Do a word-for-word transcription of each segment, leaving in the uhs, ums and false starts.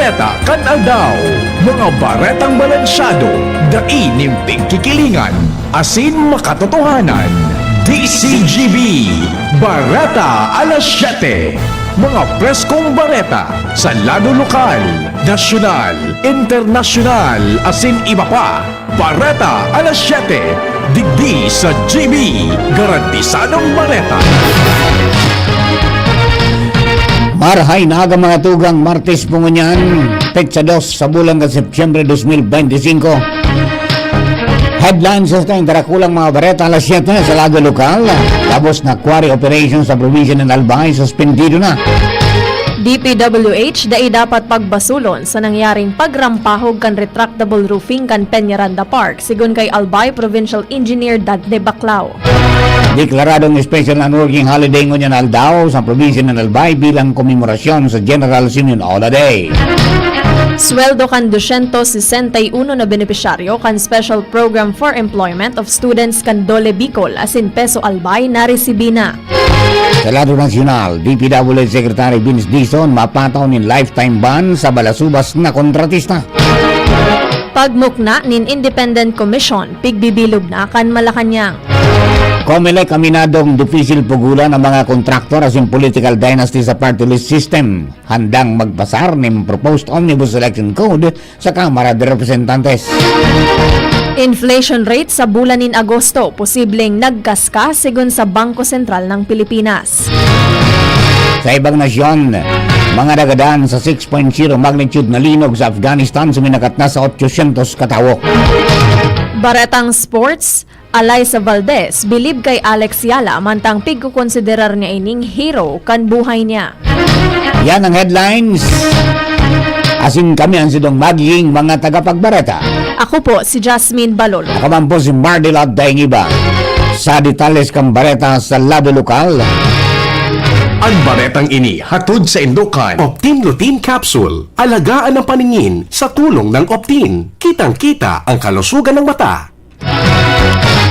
Bareta kan aldaw, mga baretang balansyado, dai nin pigkikilingan, asin makatotohanan. D C G B, Bareta alas siyete. Mga preskong bareta sa lado lokal, nasyonal, internasyonal, asin iba pa. Bareta alas siyete, digdi sa G B, garantisadong bareta. Marhay na aga, mga tugang, Martes po ngunyan, petsa dos sa bulan kan Setyembre dos mil bente singko. Headlines sa tayong darakulang mga bareta alas siyete sa lado lokal. Tapos na quarry operation sa probinsya ng Albay, suspendido na. D P W H, dai dapat pagbasulon sa nangyaring pagrampahog kan retractable roofing kan Peñaranda Park, sigon kay Albay Provincial Engineer Dante Baclao. Deklaradong special non-working holiday ngunyan na aldaw sa probinsya ng Albay bilang komemorasyon sa General Simeon Ola Day. Sweldo kan dosyentos sesenta y uno na benepisyaryo kan Special Program for Employment of Students kan DOLE Bicol asin Peso Albay naresibi na. Sa lado nasyonal, D P W H Secretary Vince Dizon mapataw nin lifetime ban sa balasubas na kontratista. Pagmukna nin Independent Commission, pigbibilog na kan Malacañang. Comelec aminadong dipisil pugulan ang mga kontraktor asin political dynasty sa party list system. Handang magpasar nin proposed omnibus election code sa Kamara de Representantes. Inflation rate sa bulan nin Agosto posibleng nagkaskas, sigon sa Bangko Sentral ng Pilipinas. Sa ibang nasyon, mga nagadan sa six point zero magnitude na linog sa Afghanistan suminakat na sa otsosyentos katawo. Baretang sports, Alaysa Valdez bilib kay Alex Yala mantang pigkokonsiderar niya ining hero kan buhay niya. Yan ang headlines. Asin kami ang sidong magiging mga tagapagbareta. Ako po si Jasmine Balolo. Ako man po si Mardilot Daingiba. Sa detalles kan bareta sa lado lokal. Ang baretang ini hatod sa Indokan. Optin Lutein Capsule. Alagaan ang paningin sa tulong ng Optin. Kitang-kita ang kalusugan ng mata.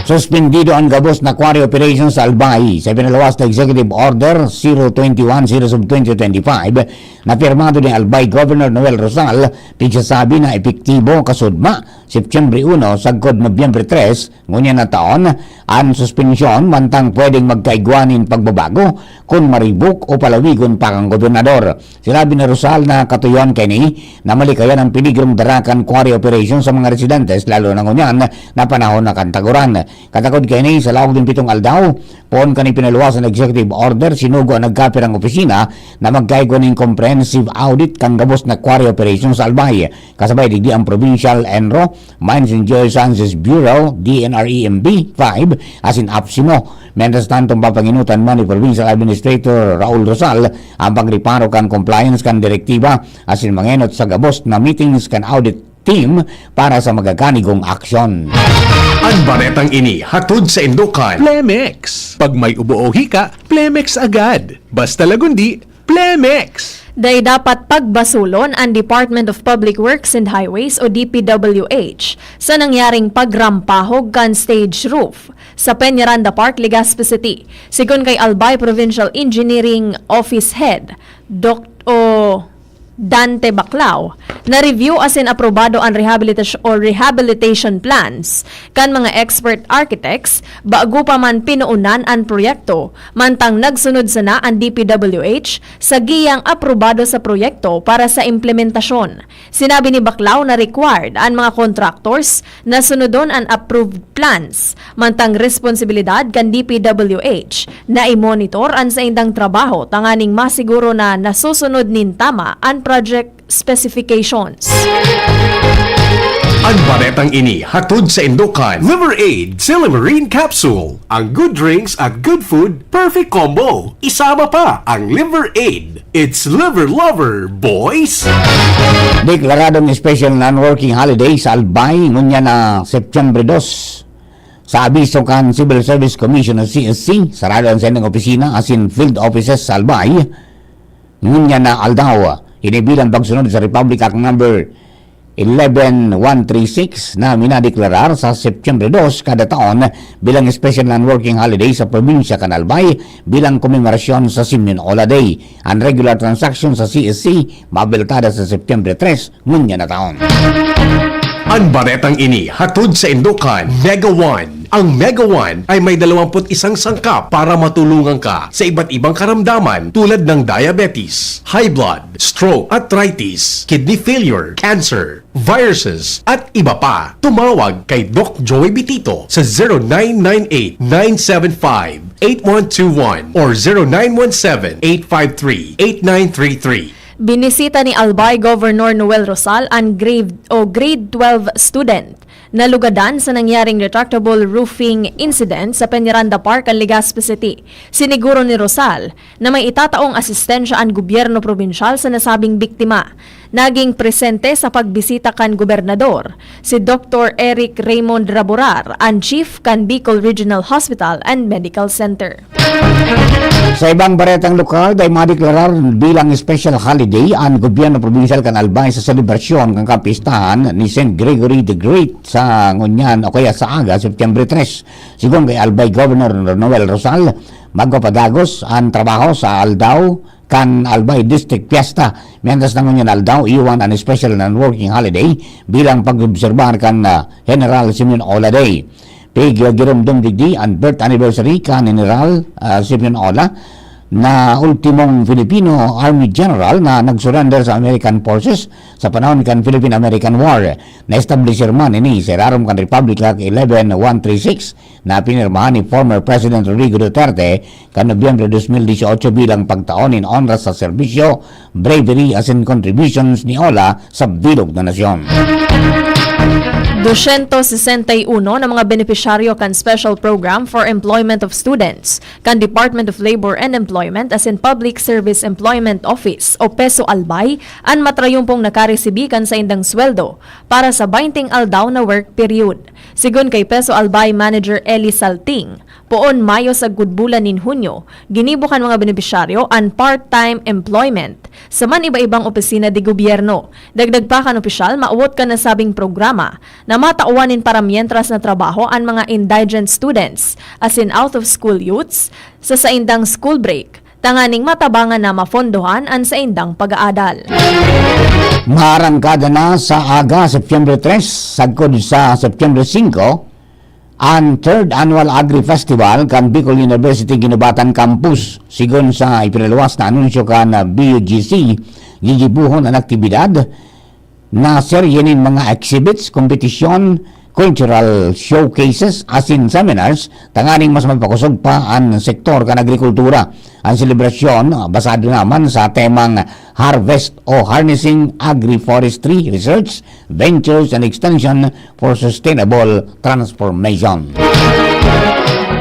Suspendido an gabos na quarry operation sa Albay sa ipinaluwas na Executive Order zero twenty-one zero sub twenty twenty-five na pirmado ni Albay Governor Noel Rosal. Pigsasabi na epektibo kasudma Setyembre uno sagkod Nobyembre tres ngunyan na taon an suspensyon, mantang pwedeng magkaigwa nin pagbabago kun maribok o palawigon pa kan gobernador. Sinabi ni Rosal na katuyoan kaini na malikayan ang peligrong dara kan quarry operation sa mga residentes, lalo na ngunyan na panahon na kan taguran. Katakod kaini, sa laog nin pitong aldaw, poon kan ipinaluwas an executive order, sinugo an nagkapirang opisina na magkaigwa nin comprehensive audit kan gabos na quarry operation sa Albay. Kasabay digdi ang Provincial ENRO, Mines and Geosciences Bureau, D N R E M B five, asin APSEMO. Mientras tanto, papanginutan man ni Provincial Administrator Raul Rosal ang pagreparo kan compliance kan direktiba asin mangenot sa gabos na meetings kan audit team para sa magakanigong aksyon. Ang baretang ini hatod sa Indokan. Plemex. Pag may ubo o hika, Plemex agad. Basta Lagundi, Plemex. Dai dapat pagbasulon an Department of Public Works and Highways o D P W H sa nangyaring pagrampahog kan stage roof sa Peñaranda Park, Legazpi City. Sigon kay Albay Provincial Engineering Office Head, Dok-, o Dante Baclao, na-review asin aprobado an rehabilitas-, o rehabilitation plans kan mga expert architects bago pa man pinoonan an proyekto, mantang nagsunod sana an D P W H sa giyang aprobado sa proyekto para sa implementasyon. Sinabi ni Baclao na required an mga contractors na sunodon an approved plans, mantang responsibilidad kan D P W H na i-monitor an saindang trabaho tanganing masiguro na nasusunod nin tama an project specifications. Ang baretang ini hatod sa Indokan. Liver Aid Silimarine Capsule. Ang good drinks at good food, perfect combo. Isama pa ang Liver Aid. It's Liver Lover, boys! Deklaradong special non-working holiday sa Albay, ngunyan na Setyembre dos. Sa abiso kan Civil Service Commission o C S C, sarado an saindang opisina asin field offices sa Albay. Ngunyan na aldaw, ini bilang pagsunod sa Republic Act Number eleven one three six na minadeklarar sa Setyembre dos kada taon bilang special non-working holiday sa probinsya kan Albay bilang komemorasyon sa Simeon Ola Day. Ang regular transaction sa C S C mabeltada sa Setyembre tres ngunyan na taon. Ang baretang ini hatod sa Indokan Mega One. Ang Mega One ay may dalawampu't isang sangkap para matulungan ka sa iba't ibang karamdaman tulad ng diabetes, high blood, stroke, arthritis, kidney failure, cancer, viruses, at iba pa. Tumawag kay Doc Joey Bitito sa zero nine nine eight nine seven five eight one two one or zero nine one seven eight five three eight nine three three. Binisita ni Albay Governor Noel Rosal an grade o grade twelve student na lugadan sa nangyaring retractable roofing incident sa Peñaranda Park kan Legazpi City. Siniguro ni Rosal na may itataong asistensya an gobyerno probinsyal sa nasabing biktima. Naging presente sa pagbisita kan gobernador si Doctor Eric Raymond Raborar, an chief kan Bicol Regional Hospital and Medical Center. Sa ibang baretang lokal, dai madeklarar bilang special holiday an gobyerno probinsyal kan Albay sa selebrasyon kan kapistahan ni Saint Gregory the Great sa ngunyan o kaya sa aga, Setyembre tres. Sigon kay Albay Governor Noel Rosal, magpapadagos an trabaho sa aldaw kan Albay District Fiesta, mientras na ngunyan aldaw iwan an special non-working holiday bilang pag-obserbar kan, ah, General Simeon Ola Day. Pig-, giromdom digdi an birth anniversary kan General, ah, Simeon Ola, na ultimong Filipino Army General na nag-surrender sa American Forces sa panahon kan Philippine-American War. Na-establisir man ini sa irarom kan Republic Act eleven one three six na pinirmahan ni former President Rodrigo Duterte kan Nobyembre dos mil dieciocho bilang pagtao nin onra sa serbisyo, bravery asin contributions ni Ola sa bilog na nasyon. Dosyentos sesenta y uno na mga benepisyaryo kan Special Program for Employment of Students kan Department of Labor and Employment asin Public Service Employment Office o PESO Albay an matrayumpong nakaresibi kan saindang sweldo para sa baynte aldaw na work period. Sigon kay PESO Albay Manager Eli Salting, poon Mayo sagkod bulan nin Hunyo, ginibo kan mga benepisyaryo an part-time employment sa man iba-ibang opisina de gobyerno. Dagdag pa kan opisyal, maawot kan nasabing programa na matawan nin paramientras na trabaho an mga indigent students asin out-of-school youths sa saindang school break, tanganing matabangan na mapondohan an saindang pag-aadal. Maarangkada na sa aga, Setyembre tres, sagkod sa Setyembre singko, an Third Annual Agri-Festival kan Bicol University Guinobatan Campus. Sigon sa ipinaluwas na anunsyo kan B U G C, gigibohon an aktibidad na serye nin mga exhibits, kompetisyon, cultural showcases asin seminars tanganing mas mapakosog pa an sektor kan agrikultura. An selebrasyon, ah, basado naman sa temang Harvest o Harnessing Agri-Forestry Research, Ventures and Extension for Sustainable Transformation.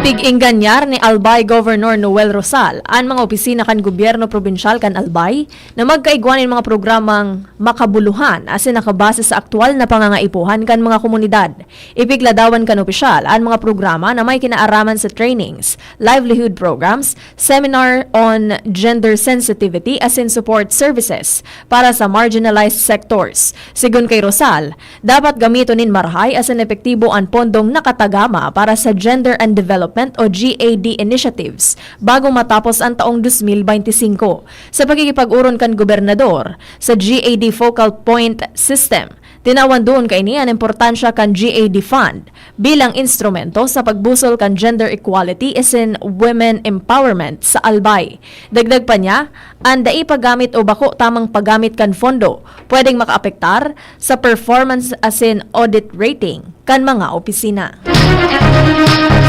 Pig-ingganyar ni Albay Governor Noel Rosal an mga opisina kan gobyerno probinsyal kan Albay na magkaigwa nin mga programang makabuluhan asin nakabase sa aktual na pangangaipuhan kan mga komunidad. Ipigladawan kan opisyal an mga programa na may kinaaraman sa trainings, livelihood programs, seminar on gender sensitivity asin support services para sa marginalized sectors. Sigon kay Rosal, dapat gamiton nin marahay asin epektibo an pondong nakatagama para sa Gender and Development o G A D initiatives bago matapos an taong dos mil beinti singko. Sa pakikipag-oron kan gobernador sa G A D Focal Point System, tinawan duon kaini an importansya kan G A D Fund bilang instrumento sa pagbusol kan gender equality asin women empowerment sa Albay. Dagdag pa niya, an dai paggamit o bako tamang paggamit kan fondo pwedeng makaapektar sa performance asin audit rating kan mga opisina.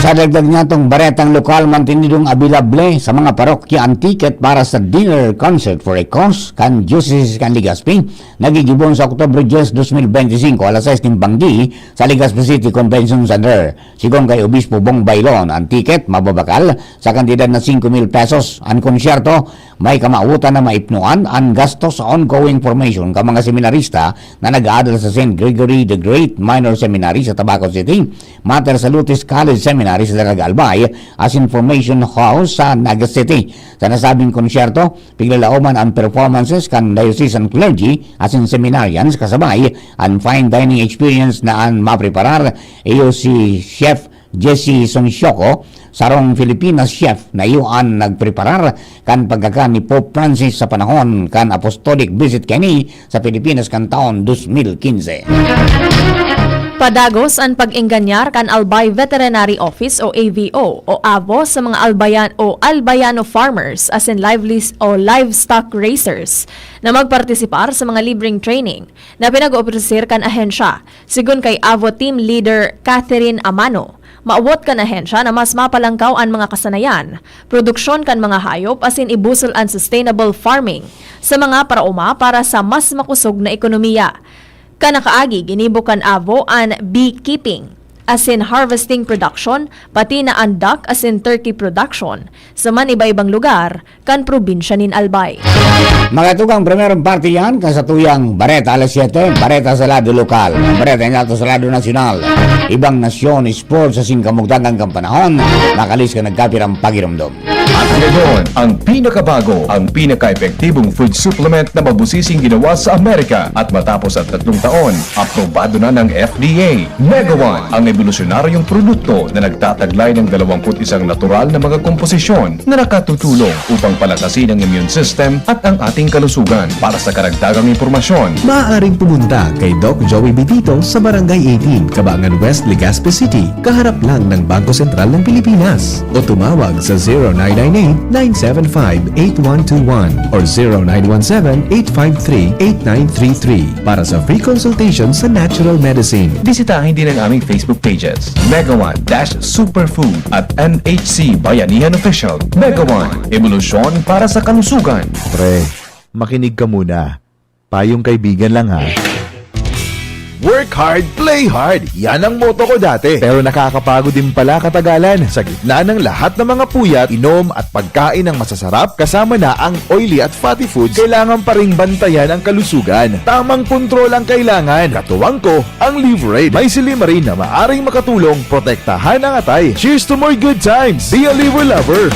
Sa dagdag niyatong baretang lokal, mantenidong abilable sa mga parokya an ticket para sa dinner concert for a cause kan Diocese kan Legazpi, na gigibohon sa Oktubre diyes, dos mil beinti singko, alas sais nin banggi sa Legazpi City Convention Center. Sigon kay Obispo Bong Bailon, an ticket mababakal sa kantidad na singko mil pesos. An konsyerto May kamawotan na maipnuan an gasto sa ongoing formation kan mga seminarista na nag-aadal sa Saint Gregory the Great Minor Seminary sa Tabaco City, Mater Salutis College Seminary sa Daraga Albay, asin Formation House sa Naga City. Sa nasabing konsyerto, piglalaoman an performances kan diocesan clergy asin seminarians kasabay an fine dining experience na an mapreparar. Iyo si Chef Jesse Sonsioco, sarong Filipinas chef na iyo an nagpreparar kan pagkakan ni Pope Francis sa panahon kan apostolic visit kaini sa Pilipinas kan taon dos mil quince. Padagos an pag-engganyar kan Albay Veterinary Office o A V O o avo sa mga Albayan o Albayano farmers asin livelies o livestock raisers na magpartisipar sa mga libreng training na pinag-ooprisir kan ahensya, sigon kay avo team leader Catherine Amano. Maawot kan ahensya na mas mapalangkaw an mga kasanayan, produksyon kan mga hayop asin ibusol an sustainable farming sa mga paraoma para sa mas makosog na ekonomiya. Kan nakaagi, ginibo kan avo an beekeeping asin harvesting production, pati na an duck asin turkey production sa man iba-ibang lugar kan probinsya nin Albay. Mga tugang, primerong parte yan kan satuyang Bareta Alas Siyete, Bareta sa lado lokal. Ang Bareta yan ato sa lado nasyonal. Ibang nasyon, sports, asin kamugtangan kan panahon, makalis ka nagkapirang pagiromdom. At ngayon, ang pinakabago, ang pinaka-epektibong food supplement na mabusising ginawa sa Amerika. At matapos ang tatlong taon, aprobado na ng F D A. Mega One, ang ebolusyonaryong produkto na nagtataglay ng dalawampu't isang natural na mga komposisyon na nakatutulong upang palakasin ang immune system at ang ating kalusugan. Para sa karagdagang impormasyon, maaaring pumunta kay Doc Joey Bitito sa Barangay eighteen, Cabangan West, Legazpi City, kaharap lang ng Bangko Sentral ng Pilipinas, o tumawag sa zero nine nine eight, nine seven five, eight one two one or zero nine one seven, eight five three, eight nine three three para sa free consultation sa natural medicine. Bisitahin din ang aming Facebook pages, Mega One dash Superfood at M H C Bayanihan Official. Mega One, ebolusyon para sa kalusugan. Pre, makinig ka muna. Payong kaibigan lang, ha. Work hard, play hard. Yan ang motto ko dati. Pero nakakapagod din pala katagalan. Sa gitna ng lahat ng mga puyat, inom at pagkain ng masasarap, kasama na ang oily at fatty foods, kailangan pa ring bantayan ang kalusugan. Tamang kontrol ang kailangan. Katuwang ko, ang Liverade. May silymarin na maaring makatulong protektahan ang atay. Cheers to more good times! Be a Liver Lover!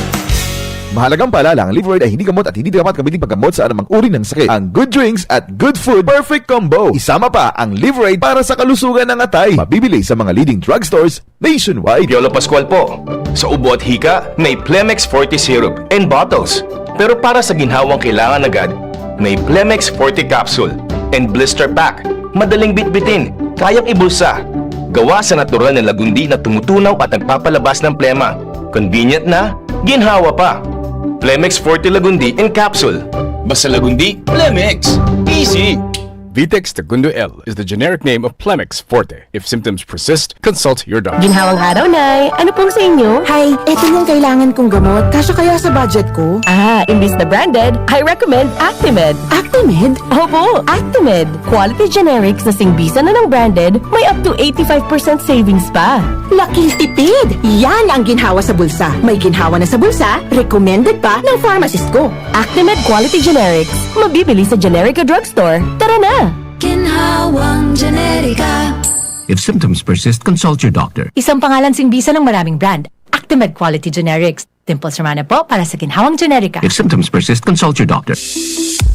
Mahalagang paalala, ang Liverade ay hindi gamot at hindi dapat gamitin paggamot sa anumang uri ng sakit. Ang good drinks at good food, perfect combo. Isama pa ang Liverade para sa kalusugan ng atay. Mabibili sa mga leading drugstores nationwide. Piolo Pascual po. Sa ubo at hika, may Plemex Forte Syrup and bottles. Pero para sa ginhawang kailangan agad, may Plemex Forte Capsule and Blister Pack. Madaling bitbitin, kayang ibulsa. Gawa sa natural na lagundi na tumutunaw at nagpapalabas ng plema. Convenient na, ginhawa pa. Plemex Forte Lagundi in Capsule. Basta Lagundi, Plemex. Easy! Vitex Tagundo L is the generic name of Plemex Forte. If symptoms persist, consult your doctor. Ginhawang araw, Nay. Ano pong sa inyo? Hay, eto yung kailangan kong gamot. Kasya kaya sa budget ko? Ah, imbis na branded, I recommend Actimed. Actimed? Opo, Actimed. Quality generics na singbisan na ng branded, may up to eighty-five percent savings pa. Laking tipid! Yan ang ginhawa sa bulsa. May ginhawa na sa bulsa, recommended pa ng pharmacist ko. Actimed Quality Generics. Mabibili sa generic o drugstore. Tara na! Ginhawang Generika. If symptoms persist, consult your doctor. Isang pangalan singbisan ng maraming brand. Actimed Quality Generics. Dimples Romana po para sa Ginhawang Generika. If symptoms persist, consult your doctor.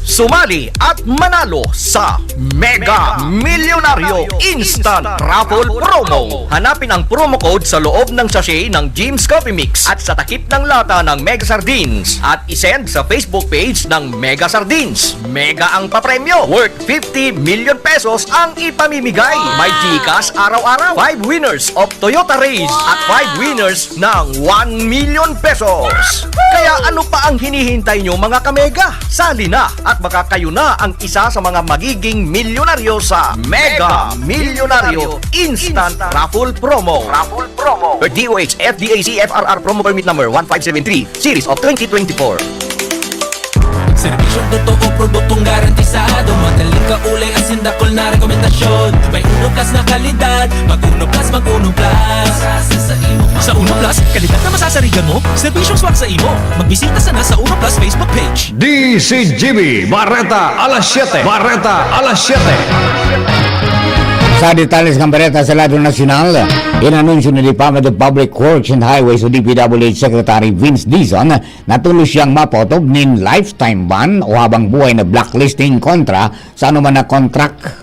Sumali at manalo sa Mega Milyonaryo Instant Raffle Promo. Hanapin ang promo code sa loob ng sachet ng Jim's Coffee Mix at sa takip ng lata ng Mega Sardines at isend sa Facebook page ng Mega Sardines. Mega ang papremyo, worth fifty million pesos ang ipamimigay. May GCash araw-araw, five winners of Toyota Raiz at five winners ng one million pesos. Kaya ano pa ang hinihintay nyo, mga kamega? Sali na at baka kayo na ang isa sa mga magiging milyonaryo sa Mega Milyonaryo Instant Raffle Promo. Raffle Promo. Per D O H F D A C F R R Promo Permit Number one five seven three, Series of twenty twenty-four. Serbisyong totoo, produktong garantisado, madaling kaulay, asin dakul na rekomendasyon. May Uno Plus na kalidad, mag Uno Plus, mag Uno Plus. Sa Uno Plus, kalidad na masasari, Kan mo, serbisyong swak sa imo. Magbisita sana sa Uno Plus Facebook page. D C G B, Bareta, alas siyete. Bareta, alas siyete. Sa detalye sa bareta sa lado nasyonal, inanunsyo ni Department of Public Works and Highways o D P W H Secretary Vince Dizon na tolos siyang mapaotob nin lifetime ban o habang buhay na blacklisting kontra sa anuman na contract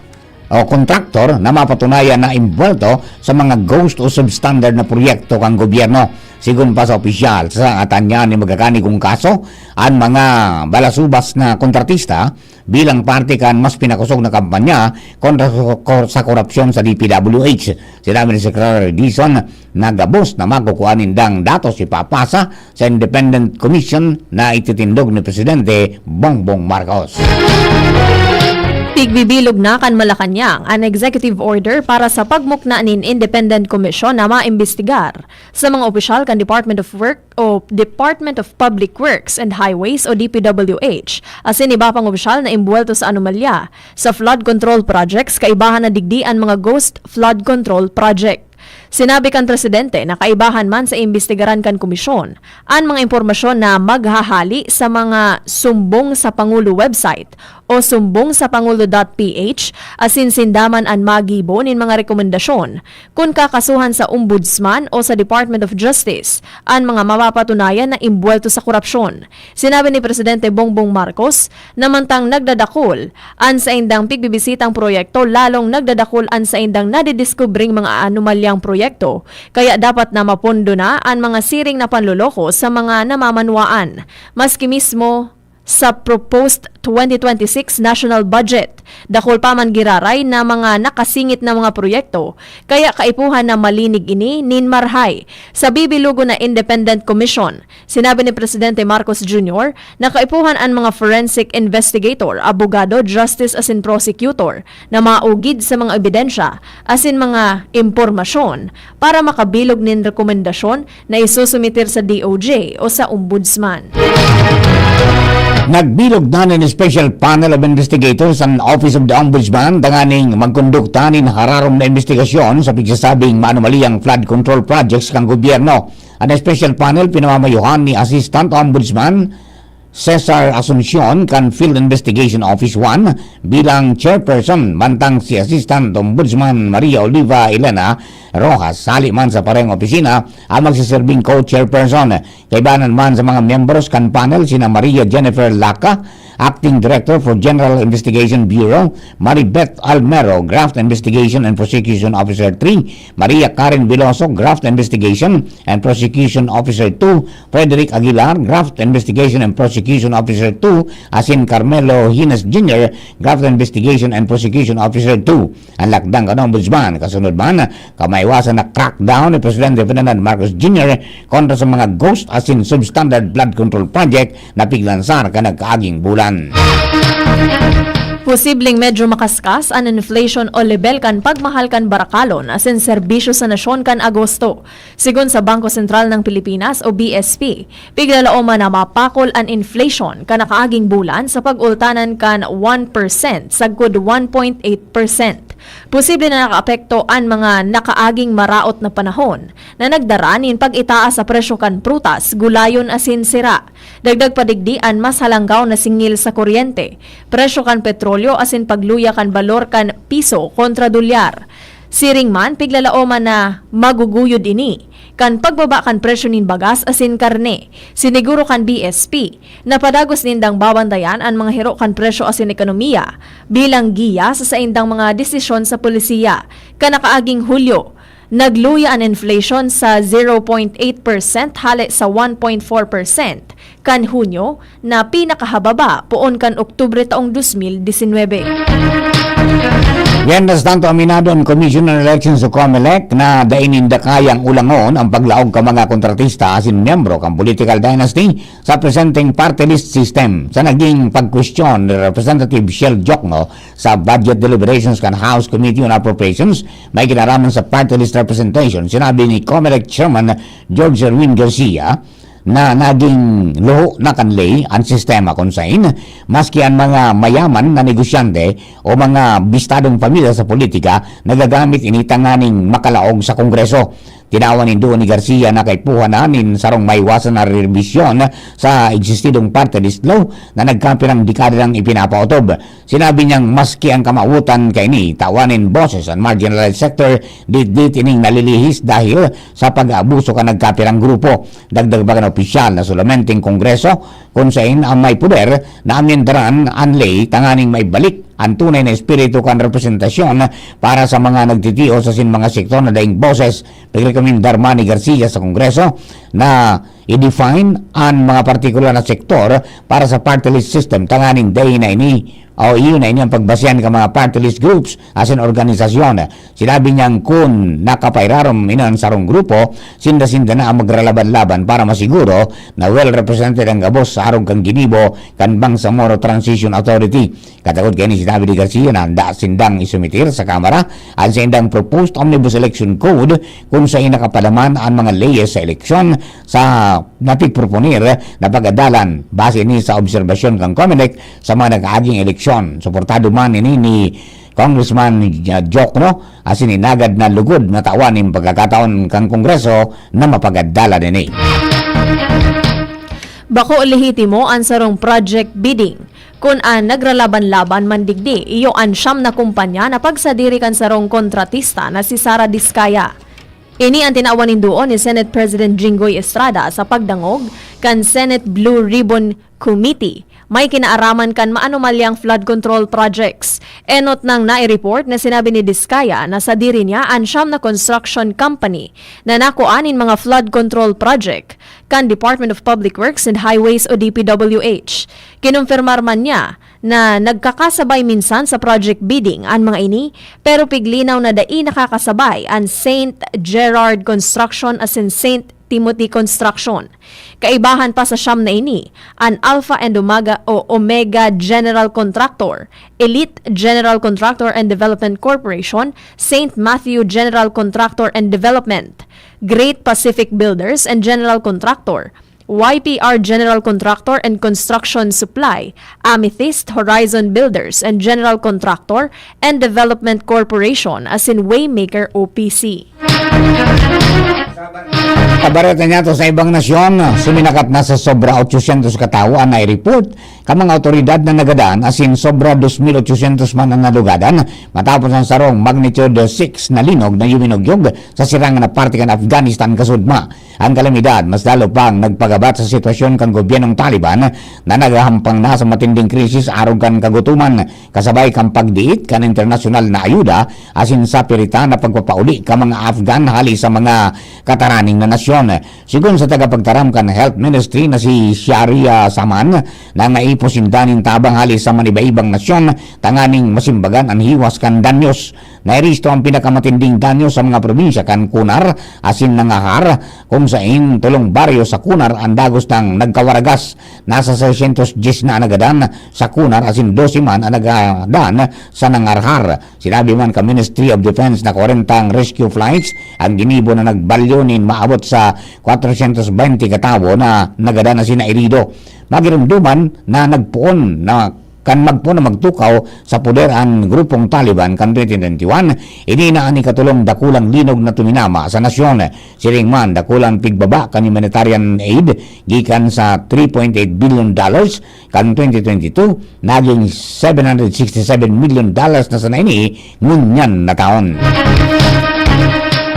o kontraktor na mapatunayan na imbwelto sa mga ghost o substandard na proyekto kan gobyerno. Sigon pa sa opisyal, sasangatan niya nin magkakanigong kaso an mga balasubas na kontratista bilang parte kan mas pinakosog na kampanya kontra sa, sa korupsyon sa D P W H. Sinabi ni Secretary Dizon na gabos na makukuha nindang datos ipapasa sa Independent Commission na ititindog ni Presidente Bongbong Marcos. Tigbibilog na kan Malacañang an executive order para sa pagmukna nin independent commission na maimbestigar sa mga opisyal kan Department of Work o Department of Public Works and Highways o D P W H, asin iba pang opisyal na imbwelto sa anomalya sa flood control projects, kaibahan na digdi an mga ghost flood control project. Sinabi kan presidente na kaibahan man sa imbestigaran kan komisyon an mga impormasyon na maghahali sa mga sumbong sa Pangulo website o sumbong sa pangulo dot P H, asin sinda man an magibo nin mga rekomendasyon kun kakasuhan sa Ombudsman o sa Department of Justice an mga mapapatunayan na imbwelto sa korupsyon. Sinabi ni Presidente Bongbong Marcos na mantang nagdadakul an saindang pigbibisitang proyekto, lalong nagdadakul an saindang nadidiskubreng mga anomalyang proyekto, kaya dapat na mapondo na an mga siring na panloloko sa mga namamanwaan. Maski mismo sa proposed twenty twenty-six national budget, dakul pa man giraray na mga nakasingit na mga proyekto, kaya kaipuhan na malinig ini nin marhay sa bibilogon na independent commission. Sinabi ni Presidente Marcos Junior na kaipuhan an mga forensic investigator, abogado, justice asin prosecutor na maugid sa mga ebidensya asin mga impormasyon para makabilog nin rekomendasyon na isusumiter sa D O J o sa Ombudsman. Nagbilog na nin Special Panel of Investigators an Office of the Ombudsman tanganing magkondukta nin hararom na investigasyon sa pigsasabing maanomaliyang flood control projects kan gobyerno. An special panel pinamamayohan ni Assistant Ombudsman Cesar Asuncion kan Field Investigation Office one bilang chairperson, mantang si Assistant Ombudsman Maria Oliva Elena Rojas, hali man sa parehong opisina, ang magsiserbing co-chairperson. Kaibanan man sa mga miyembros kan panel sina Maria Jennifer Laca, Acting Director for General Investigation Bureau, Maribeth Almero, Graft Investigation and Prosecution Officer three, Maria Karen Veloso, Graft Investigation and Prosecution Officer two, Frederick Aguilar, Graft Investigation and Prosecution Officer two, asin Carmelo Hines Junior, Graft Investigation and Prosecution Officer two. An lakdang kan Ombudsman kasunod man kan maiwasan na crackdown ni Presidente Ferdinand Marcos Junior kontra sa mga ghost asin substandard flood control project na piglansar kan nagkaaging bulan. Posibleng medyo makaskas an inflation o lebel kan pagmahal kan barakalon asin serbisyo sa nasyon kan Agosto. Sigon sa Bangko Sentral ng Pilipinas o B S P, piglalaoman na mapakol an inflation kan nakaaging bulan sa pag-ultanan kan one percent sagkod one point eight percent. Posible na nakaapekto an mga nakaaging maraot na panahon na nagdara nin pag-itaas sa presyo kan prutas, gulayon asin sira. Dagdag pa digdi an mas halanggaw na singil sa kuryente, presyo kan petrolyo asin pagluya kan balor kan piso kontra dolyar. Siring man, piglalaoman na maguguyod ini kan pagbaba kan presyo nin bagas asin karne. Siniguro kan B S P na padagos nindang babantayan an mga hero kan presyo asin ekonomiya bilang giya sa saindang mga desisyon sa polisiya. Kan nakaaging Hulyo, nagluya an inflation sa zero point eight percent hale sa one point four percent kan Hunyo, na pinakahababa poon kan Oktubre taong dos mil disinwebe. Mientras tanto, aminado an Commission on Elections o COMELEC na dai ninda kayang ulangon an paglaog kan mga kontratista asin miyembro kan political dynasty sa presenteng party list system. Sa naging pagkwestiyon ni Representative Shell Diokno sa budget deliberations kan House Committee on Appropriations, may kinaraman sa party list representation, sinabi ni COMELEC Chairman George Erwin Garcia, na naging luho na kan ley an sistema kun sain, maski an mga mayaman na negosyante o mga bistadong pamilya sa politika, nagagamit ini tanganing makalaog sa Kongreso. Tinawan nin duo ni Garcia na kaipuhan na nin sarong maiwasan na rebisyon sa existidong party list law na nagkapirang dekada nang ipinapaotob. Sinabi niyang maski ang kamawotan kaini, tawan nin boses an marginalized sector, ditdit ining nalilihis dahil sa pag-aabuso kan nagkapirang grupo. Dagdag pa kan opisyal na solamente an Kongreso kun sain ang may poder na amyendaran an ley tanganing maibalik an tunay na espiritu kan representasyon para sa mga nagtitios asin mga sektor na daing boses. Pigrekomendar man ni Garcia sa Kongreso na i-define an mga partikular na sektor para sa party list system tanganing dai na ini o iyo na ini ang pagbasehan kan mga party list groups asin organisasyon. Sinabi niyang kun nakapairarom ini an sarong grupo, sinda-sinda na ang magralaban-laban para masiguro na well represented ang gabos sa arog kan ginibo kan Bangsamoro Transition Authority. Katakod kaini, sinabi ni Garcia na handa sindang isumitir sa Kamara an saindang proposed omnibus election code kun sain nakapalaman an mga leyes sa eleksyon sa napigproponer na pagadalan. Base ni sa obserbasyon kan Comelec sa mga nag-aaging eleksyon, suportado man ini ni Congressman Jocno asin inagad na lugod na tawan nin pagkakataon kan Kongreso na mapagadalan ini. Bako lehitimo an sarong project bidding kun an nagralaban-laban man digdi iyo an siyam na kumpanya na pagsadiri kan sarong kontratista na si Sara Discaya. Ini an tinawan nin duo ni Senate President Jinggoy Estrada sa pagdangog kan Senate Blue Ribbon Committee may kinaaraman kan maanomalyang flood control projects. Enot nang nai-report na sinabi ni Discaya na sadiri niya an siyam na construction company na nakua nin mga flood control project kan Department of Public Works and Highways o D P W H. Kinumpirmar man niya na nagkakasabay minsan sa project bidding an mga ini, pero piglinaw na dai nakakasabay an Saint Gerard Construction asin Saint Timothy Construction. Kaibahan pa sa siyam na ini, an Alpha and Omega o Omega General Contractor, Elite General Contractor and Development Corporation, Saint Matthew General Contractor and Development, Great Pacific Builders and General Contractor, Y P R General Contractor and Construction Supply, Amethyst Horizon Builders and General Contractor and Development Corporation asin Waymaker O P C. Kabareta niya to sa ibang nasyon, suminakat na sa sobra otsosyentos katawo an nai-report kan mga awtoridad na nagadan asin sobra dos mil otsosyentos man an nalugadan matapos an sarong magnitude six na linog na yuminugyog sa sirangan na parte kan Afghanistan kasudma. Ang kalamidad mas lalo pang nagpagabat sa sitwasyon kan gobyernong Taliban na naghahampang na sa matinding krisis arog kan kagutoman, kasabay kan pagdiit kan internasyonal na ayuda asin sa pirita na pagpapauli kan mga Afghan hali sa mga kataraning na nasyon. Sigon sa tagapagtaram kan Health Ministry na si Sharia Saman, na naipos sinda nin tabang hali sa maniba-ibang nasyon tanganing masimbagan an hiwas kan danyos. Nairisto ang pinakamatinding danyo sa mga probinsya kan Kunar asin Nangarhar, kung sain tolong baryo sa Kunar an dagos nang nagkawaragas. Nasa seiscientos diyes na an nagadan sa Kunar asin dose man an nagadan sa Nangarhar. Sinabi man kan Ministry of Defense na kwarenta ang rescue flights ang ginibo na nagbalyo nin maabot sa kwatrosyentos bente ka tawo na nagadan asin nairido. Magirumduman na nagpoon na kan magpoon na magtukaw sa poder an grupong Taliban kan twenty twenty-one, ini na an ikatolong dakulang linog na tuminama sa nasyon. Siring man, dakulang pigbaba kan humanitarian aid gikan sa three point eight billion dollars kan twenty twenty-two, naging seven hundred sixty-seven million dollars na sana ini ngunyan na taon.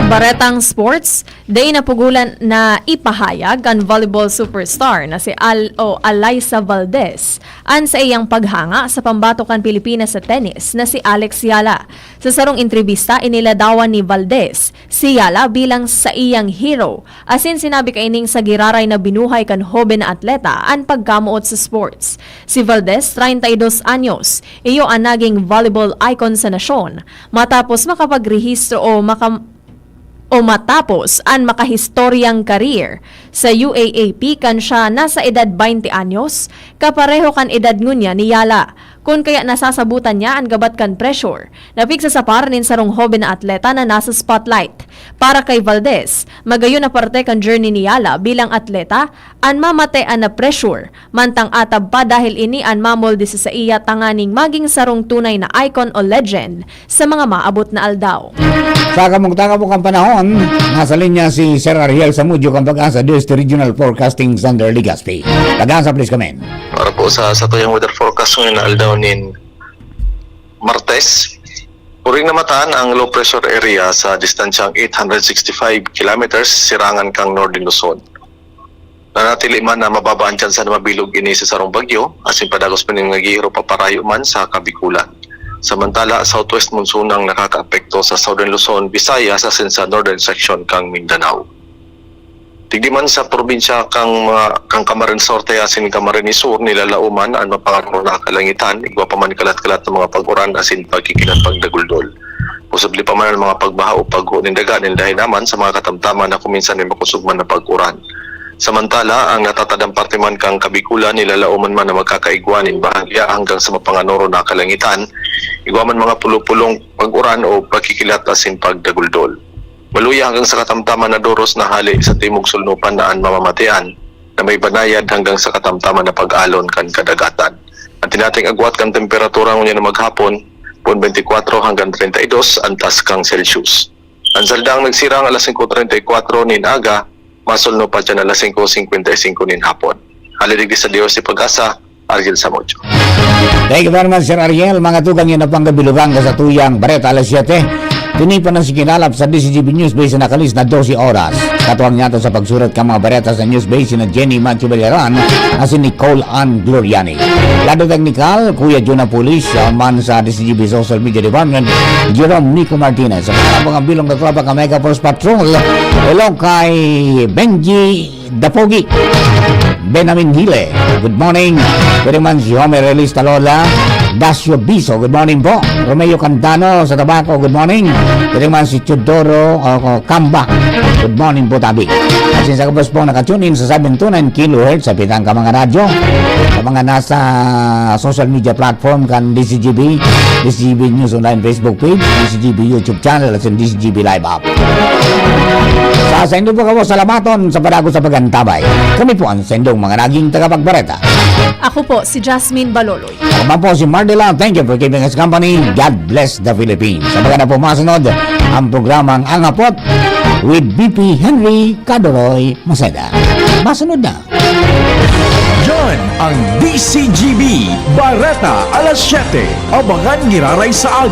Baretang sports, dai napugulan na ipahayag kan volleyball superstar na si Al o Alyssa Valdez an saiyang paghanga sa pambatok kan Pilipinas sa tennis na si Alex Yala. Sa sarong entrebista, iniladawan ni Valdez si Yala bilang saiyang hero, asin sinabi kaining sa giraray na binuhay kan hoben na atleta an pagkamoot sa sports. Si Valdez, treinta y dos anyos, iyo an naging volleyball icon sa nasyon, matapos makapagrehistro o maka-, o matapos an makahistoryang career sa U A A P kan siya nasa edad baynte anyos, kapareho kan edad ngunyan ni Yala. kun kaya nasasabutan niya an gabat kan pressure na pigsasapar nin sarong hoben na atleta na nasa spotlight. Para kay Valdez, magayon na parte kan journey ni Yala bilang atleta an mamate an na-pressure, mantang atab pa dahil ini an mamolde sa saiya tanganing maging sarong tunay na icon o legend sa mga maabot na aldaw. Sa kamugtang-kamugtang panahon, nasa linya si Sir Ariel Samudio kan Pag-asa District Regional Forecasting Center, Legazpi. Pag-asa, please come in. Para po sa satuyang weather forecast ngayon na aldaw nin Martes, puring namatan ang low pressure area sa distansyang eight hundred sixty-five kilometers sirangan kan Northern Luzon. Nanatili man na mababa ang tsansa na mabilog ini sa sarong bagyo, asin padagos pa nin naghihirop paparayo man sa Kabikulan. Samantala, southwest monsoon ang nakakaapekto sa Southern Luzon, Visayas, asin sa northern section kan Mindanao. Digdi man sa probinsya kan mga, kan Camarines Norte asin Camarines Sur, nilalaoman an mapanganoro na kalangitan, igwa pa man kalat-kalat na mga pag-uran asin pagkikilat pagdaguldol. Posible pa man ang mga pagbaha o pagguho nin daga nin dahil naman sa mga katamtaman na kuminsan may makosog man na pag-uran. Samantala, ang natatadang parte man kan Kabikulan, nilalaoman man na magkakaigwa nin bahagya hanggang sa mapanganoro na kalangitan, igwa man mga pulo-pulong pag-uran o pagkikilat asin pagdaguldol. Maluya hanggang sa katamtaman na doros na hale sa timog sulnupan na an mamamatean, na may banayad hanggang sa katamtaman na pag-alon kan kadagatan. An tinating agwat kan temperatura ngunyan na maghapon, pon twenty-four hanggang thirty-two an taskang Celsius. An saldaang nagsirang alas singko treinta y cuatro nin aga, masulno pa diyan alas singko singkwenta y singko nin hapon. Hale digdi sa Dios si Pag-asa, Ariel Samudio. Thank you very much, Sir Ariel. Mga tugang, yan na pang kabilugan ka sa tuyang Bareta alas siyete. Tinipan na si Kinalap sa D C G B News Base na kalis na dose oras. Katuwang niya to sa pagsurat ka mga bareta sa News Base, sina Jenny Mancho Beliaran, asin Nicole Ann Gloriani. Lado technical, Kuya Juna Pulis, siya man sa D C G B Social Media Department, Jerome Nico Martinez. Sa mga bilong na tropa ka Mega Force Patrol, hello kay Benji Dapogi. Benamin Hile, good morning. Pwede man si Homer Realista Lola. Dasyo Biso, good morning po. Romeo Candano sa Tabaco, good morning. Pwede man si Teodoro o Kamba, good morning po, tabi. At since ako po nakatune in sa seven two nine kilohertz sa pitang ka mga radyo, sa mga nasa social media platform kan D C G B, D C G B News Online Facebook page, D C G B YouTube channel, at sa D C G B Live app. Sa saindo po kamo, salamaton sa padago sa pag-antabay. Kami po ang saindong mga naging tagapagbareta. Ako po si Jasmine Baloloy. Ako man po si Mardela. Thank you for keeping us company. God bless the Philippines. Sa mga na po masunod, ang programang Ang Hapot with V P Henry Cadoroy Maceda. Masunod na. Yan ang D C G B Bareta alas siyete. Abangan giraray sa aga.